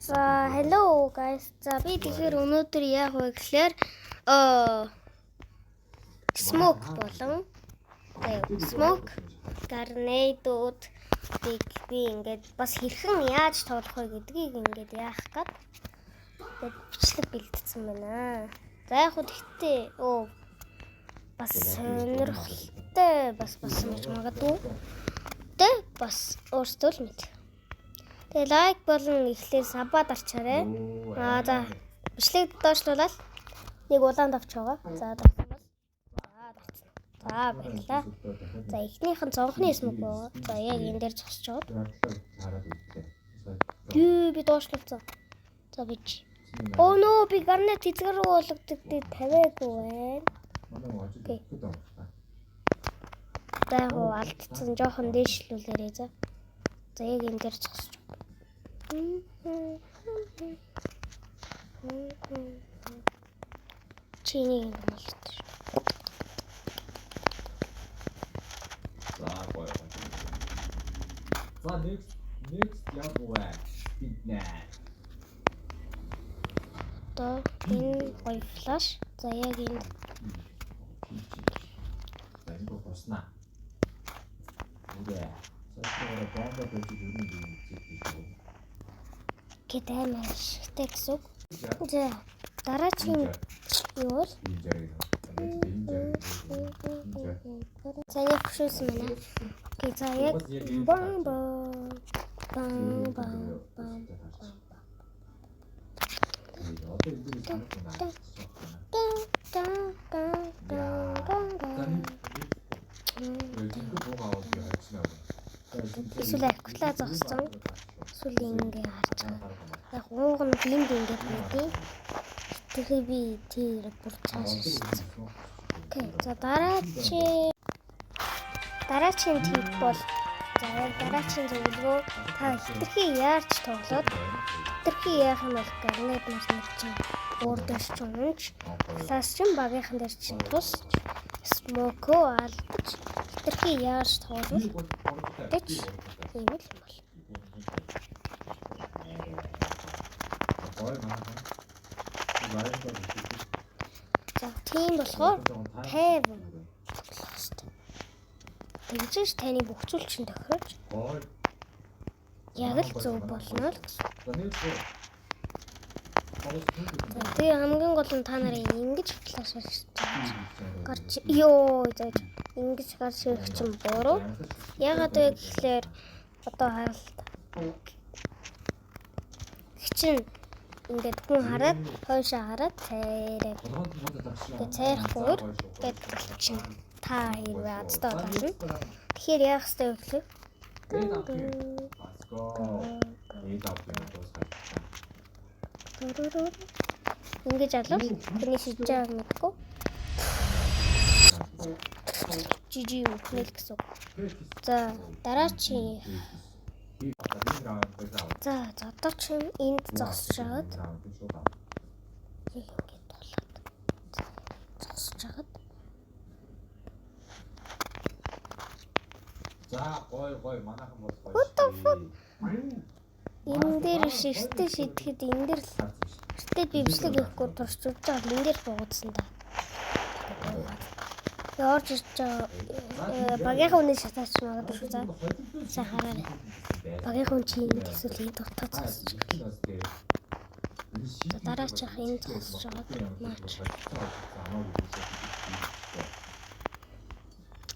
За, hello guys. За, би тэгэхээр өнөөдөр яах вэ гэхээр smoke болон smoke grenade-уудыг би ингээд бас хэрхэн яаж тоглох вэ гэдгийг ингээд яах гээд ингээд бичлэг бэлтгэсэн байна. За, яг хөө тэгтээ бас сонирхолтой бас болсон гэж магадгүй. Тэ бас өөртөө л мэд. Тэгээ лайк болон эхлээ sub аа дарчаарай. Аа, за, бичлэг доошлуулаад нэг улаан товч байгаа. За, дарсан бол за дарсан. За, баярлалаа. За, эхнийх нь цонхны smoke байгаа. За, яг энэ дээр зогсож байгаа. Юу, би доошлуулсан. За, бич. Oh no, би grenade эзгээр рүү болгодог дээр тавиагүй байна. Okay. За, яг уу алдсан, жоохон дээшлүүлээрэй, за. За, яг энэ дээр зогсож байгаа. Чи энийг ингэ болтой шүү. За, гоё гоё. За, next яг вэ? Бид нэ. Одоо энэ гоё flash. За, яг энд. За, энэ боснаа. Үгүй. Сошиалаар бомба байж юу юм үзэх шүү. Гэт амар ашигтай гэсэн үг. За, дараагийн юу бол Энэ жаргал. Энэ жаргал. За, яг хөшөөсөн байна. Okay, за, яг бомба бам бам бам. Одоо энэ дээр санагдана. Та та та та та. Яг буугаа аваад би хайчнаа. Эсвэл архиглаа зогссон. Эсвэл ингэ харж байгаа. Яг ууг нь энд ингээд байдیں۔ Тэгэхээр би тэр бүр цааш. Okay. За, дараачийн tip бол, за, яг дараачийн зөвлөгөө: та хэтэрхий яарч тоглоод хэтэрхий яах юм бол grenade нар чинь өөр дэш чинь унж, flash чинь багийнхан дээр чинь тус, smoke алдаж хэтэрхий яарч тоглол гэж ийм л юм бол. Гой манай. За, тийм болохоор 50 тоглох хэрэгтэй. Тэгжээж таны бүх зүйл чинь тохирож яг л зөв болно л гэсэн. За, тэгээ хамгийн гол нь та нарын ингэж flash гарч ёо заж ингэж гарч ирэх чинь буруу. Яагаад вэ гэхлээр одоо харалт. Чинь ингээд хүн хараад хойшоо хараад цайраад ингээд цайрахгүйгээр ингээд чинь та хэрвээ азтай болно. Тэгэхээр яах ёстой вэ гэхлээр Let's go. ингэж алвал тэрний шидэж байгааг мэдгүй. GG үхнэ л гэсэн үг. За, дараачийн. За, одоо чинь энд зогсож байгаад яг ингэж тулаад зогсож байгаад За, гой гой, манайхан бол гоё. What the fuck? Энэ дээр ширтээ шидэхэд энэ дээр л ширтээ би бичлэг хийхгүй турш үзэж байгаа, энэ дээр буугдсан да. Тэгээ орж ирж байгаа багийнхаа үнэ шатаач магадгүй шүү, за. Сайн хараарай. Багийнхаа хүн чи энд эсвэл энд дутаа зогсож. За, дараачих энэ зогсож байгаа маач.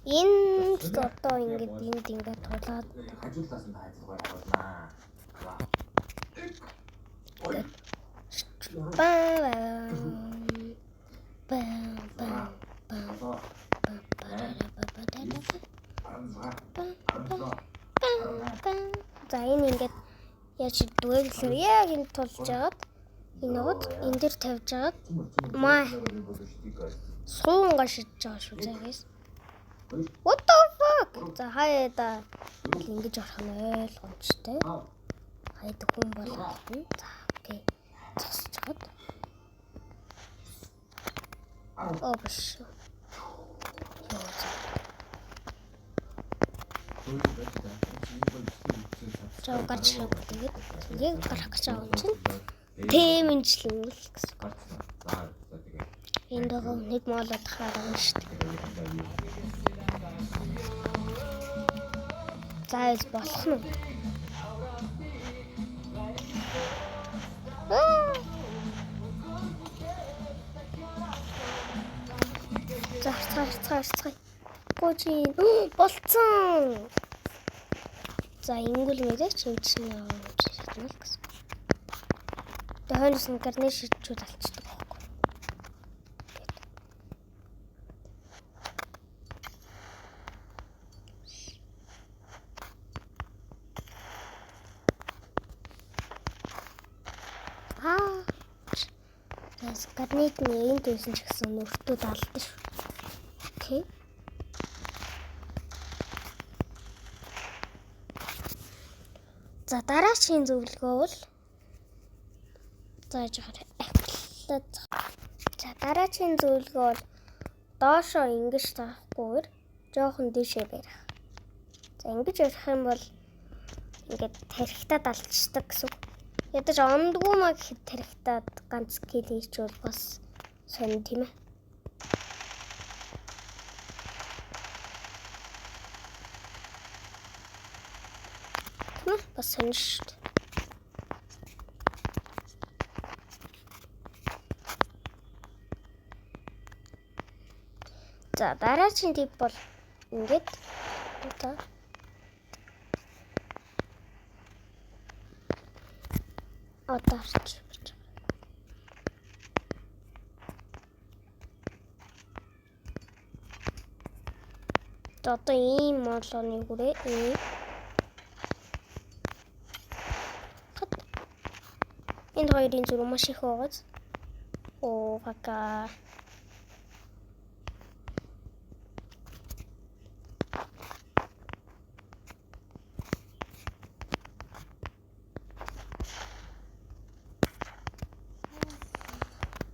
Энд одоо ингээд энд ингээд тулаад хажуулаас нь хайцгаа явуулнаа. Бам бам бам бам бам бам. За, энэ ингээд яаж идвэ гэхээр яг энд тулж жагаад энэ гот энэ дээр тавьж жагаад маа суунга шидэж байгаа шүү, за, guys. What the fuck? За, хаяа да ингэж орох нь ойлгомжтой. Хаяад хүн бол алдна. За, okay. Зогсож жагаад. Оо, биш. Йоо, за. Жоо гарч ирэх тэгээд яг гарах гэж байгаа юм чинь тэмэнчлэн л гэсэн. Энд байгаа нэг моолоод хараад байгаа шүү дээ. За эс болох нь. За харцгаа. Гожин болцсон. За ингүүл мэдээч хэмжсэн явж чадна л гэсэн. Тэгээ хойноос нь гарны шидчүүд алчдаг байхгүй. Аа. Гарнит нь энд байсан ч гэсэн нөртөө далдсан шүү. Окей. За дараагийн зөвлөгөө бол за яжгаар ахлаад. За дараагийн зөвлөгөө бол доошоо ингэж таахгүйгээр жоохон дээшээ барих. За ингэж барих юм бол ингээд тархитаад алчдаг гэсэн. Ядаж ондгүй маа гэхэд тархитаад ганц кил хийчихвэл бас сонь тийм ээ. Бас сонь шүү дээ. За дараагийн тип бол ингээд одоо арч. Одоо ийм молооны хүрээ ийм. Энд хоёрын зүрх маш их байгааз. Оо фака.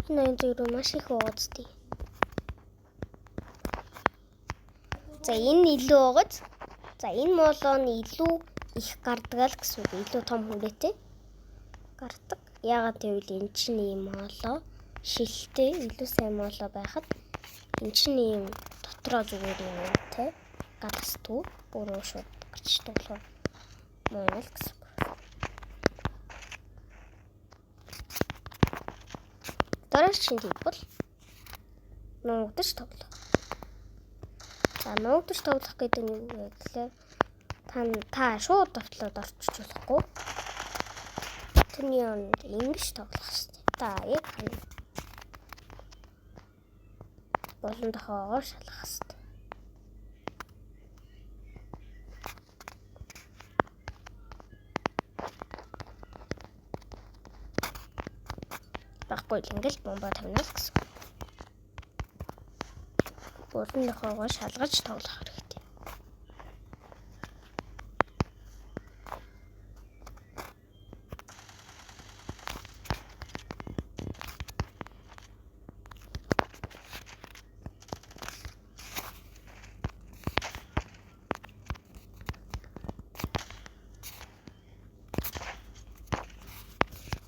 Энэ хоёр зүрх маш их байгааз тий. За энэ илүү байгааз. За энэ молоо нь илүү их гардаг л гэсэн үг. Илүү том хүрээтэй гардаг. Яагаад гэвэл эн чинь ийм молоо шилтэй илүү сайн молоо байхад эн чинь ийм дотроо зүгээр юм те гадасдгүй өөрөө шууд гарчдаг болохоор муу л гэсэн. Дараагийн тип бол нуугдаж тоглох. За нуугдаж тоглох гэдэг нь юу вэ гэхээр та шууд довтлоод орчиж болохгүй. Тэрний оронд ингэж тоглох хэрэгтэй. Та яг хана. Болон тохоогоор шалгах хэрэгтэй. Баггүй л ингээл бомба тавина л гэсэн. Болон тохоогоор шалгаж тоглох хэрэгтэй.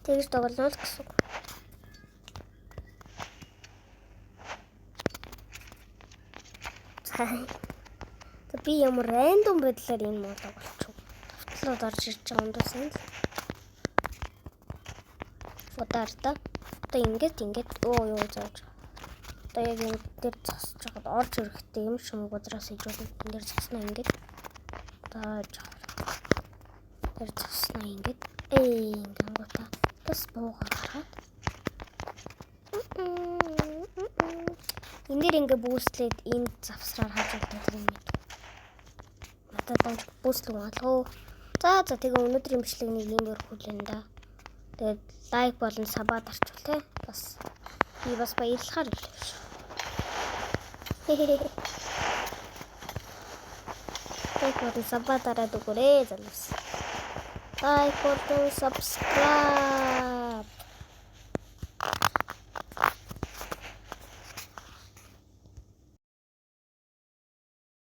Тэгж тоглоно л гэсэн. За би ямар рандом байдлаар энэ молог болчих. Довтлоод орж ирж байгаа юм дуусан л. Удар та. Одоо ингээд өө юу зааж. Одоо яг энэ дээр зогсож байхад орж ирэхтэй юм шиг газраас ижүүлэн энэ дээр зогсноо ингээд. Одоо дээр зогсноо ингээд. Ингэнгүүтээ бас буугаа гаргаад. Энэ дээр ингээ бүүслээд энэ завсраар хаж болдог юм мэд. Надад донж бүүслэг алгуу. За тэгээ өнөөдрийн бичлэг нэг ийм өрхүүлэн да. Тэгээд лайк болон сабаа дарчвал те. Бас би бас баярлахаар л шүү. Лайк болон сабаа дараад өгөөрэй залуус. Лайк болон subscribe.